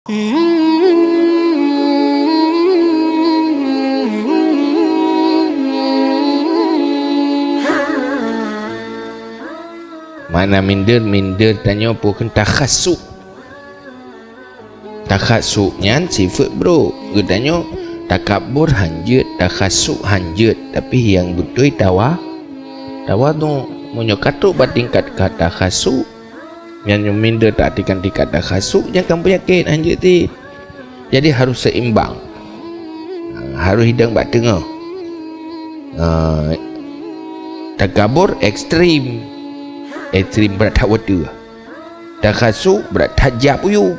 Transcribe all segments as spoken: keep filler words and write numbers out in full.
Makna minder, minder tanyoe peue kheun takhasuk. Takhasuk nyan sifeuet brok. Geutanyoe takabur hanjeuet, takhasuk hanjeuet, tapi nyang beutôi tawa, tawadhu. Meunyoe ka trok bak tingkat ka takhasuk, nyan nyoe minder tak tingkat-tingkat takhasuk, nyan kan penyakét hanjeuet cit. Jadi harus seimbang. Ha, harus idang bak teungoh. Ha, takabur ekstrem. Ekstrem brat that wateuh. Takhasuk brat that jak uyueb.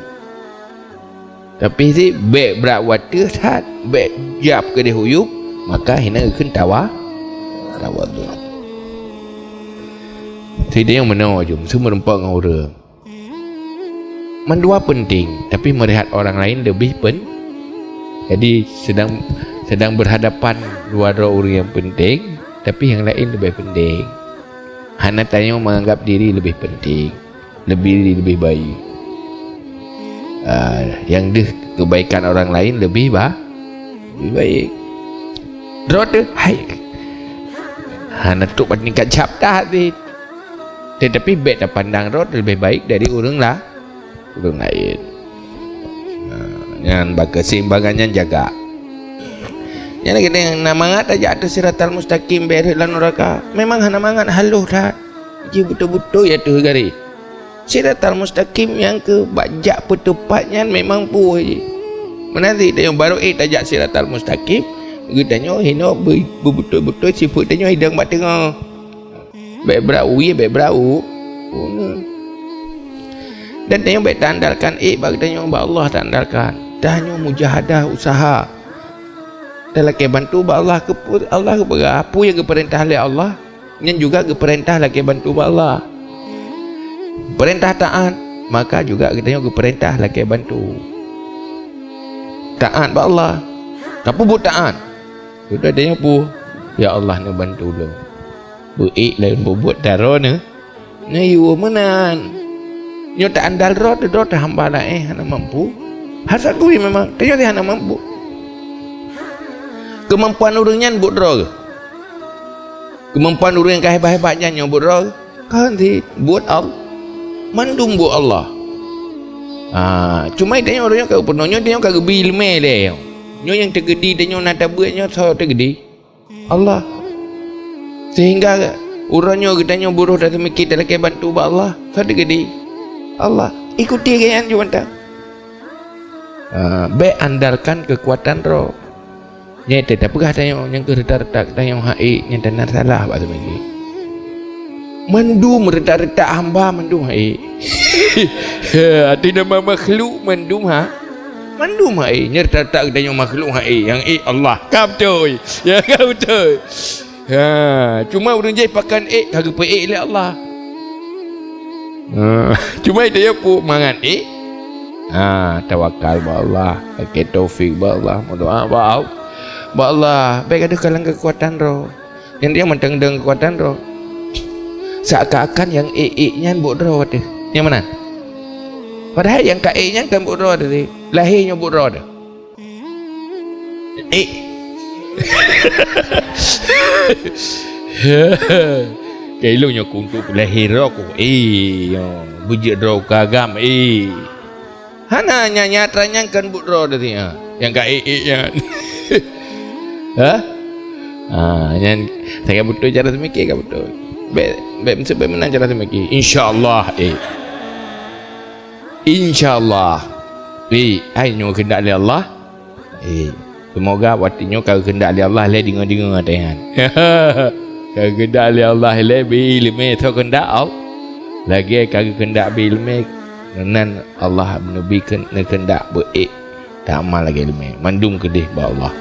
Tapi si bék brat wateuh that, bék jak keudeh uyueb, maka hina geukheun tawa, tawadhu. Sidang meunoe jeuem, seumeureumpok ngon ureuëng. Mandua penting, tapi melihat orang lain lebih pen-, jadi sedang, sedang berhadapan dua droe ureuëng nyang penting, tapi nyang laén leubeh penting. Hana tanyoe menganggap diri lebih penting, lebih, lebih baik. Ah, nyang deuh kebaikan orang lain lebih ba-, lebih baik. Droe teuh, hai. Hana trok bak tingkat cap that cit. Tetapi bék tapandang droe teuh leubeh baik dari ureuëng la-, ureuëng laén. Ha, nyan bak keuseimbangan nyan jaga. Nyan lagée nyang na mangat tajak ateueh siratal mustaqim bék rhot lam nuraka. Memang hana mangat, haloh that. Ji beutôi-beutôi ateueh garéh. Siratal mustaqim nyang keu bak jak peuteupat nyan memang puih jih. Meunan cit tanyoe barô ék tajak siratal mustaqim, geutanyoe hinoe beu-, beubeutôi-beutôi sifeuet tanyoe idang bak teungoh. Bék brat u ie, bék brat u, u neu. Dan tanyoe bék taandalkan ék bak geutanyoe, bak Allah taandalkan. Tanyoe mujahadah, usaha. Dan lakée bantu bak Allah, keu peue Allah geupeugah, peue nyang geupeurintah lé Allah, nyan juga geupeurintah lakée bantu bak Allah. Peurintah taát, maka juga geutanyoe geupeurintah lakée bantu. Taát bak Allah. Tapeubuet taát. Sudah tanyoe peue, "Ya Allah, neubantu lôn." Beu ék lôn peubuet taroe neu-, neuyue meunan. Nyoe taandal droe teuh, droe teuh hamba laén hana mampu. Hasa kui memang, tanyoe teuh hana mampu. Keumampuan ureuëng nyan buet droe. Keumampuan ureuëng nyang ka hebat-hebat nyan nyoe buet droe. Kan cit buet Al-, mandum buet Allah. Ah, cuma tanyoe ureuëng nyoe ka geupeunoh, nyoe tanyoe ka geubi leumé lé nyoe. Nyoe nyang teugeudi tanyoe na tabeuet nyoe soe teugeudi? Allah. Sehingga uroe nyoe geutanyoe beurôh taseumiki talakée bantu bak Allah, soe teugeudi? Allah. Ikuti gobnyan ju mantong. Ah, bék andalkan keukuatan droe. Nyan teuh tapeugah tanyoe nyang keu reutak-reutak tanyoe hak ék, nyan tanda salah bak seumiki. Mandum reutak-reutak hamba mandum hak ék. Arti nama makhluk mandum ha, mandum hak ék. Nyan reutak-reutak tanyoe makhluk hak ék, nyang ék Allah. Ka beutôi. Ya, ka beutôi. Ha, cuma ureuëng jih pakon ék ka geupeu ék lé Allah. Ha, cuma tanyoe peue mangat ék? Ha, tawakal bak Allah, lakée taufik bak Allah, meudoá bak Al-, bak Allah, bék gadoh kalon keukuatan droe. Nyang dia mantong deungon keukuatan droe. Seakan-akan nyang ék-ék nyan buet droe teuh. Nyang meunan? Padahai nyang ka ék nyan kan buet droe teuh. Lahé nyoe buet droe teuh. Ék. Keu ilôn nyoe kuntu peulahé droe ku. Eh, nyoe beujeuet droe ka agam. Eh. Hana nyan, nyatra nyan kan buet droe teuh, ha. Nyang ka ék-ék nyan. Ha? Ha, nyan saya beutôi cara seumiki ka beutôi. Bék, bék meuseubeuet meunan cara seumiki. Insya Allah, eh. Insya Allah. Eh, ai nyoe keundak lé Allah. Eh, seumoga watée nyoe ka geukeundak lé Allah lé deungoe-deungoe watée nyan. Ka geukeundak lé Allah lé bi iéleumé soe keundak Allah. Lagée ka geukeundak bi iéleumé, nan Allah neubi keu-, neukeundak beu ék tamal lagée iéleumé. Mandum keudeh bak Allah.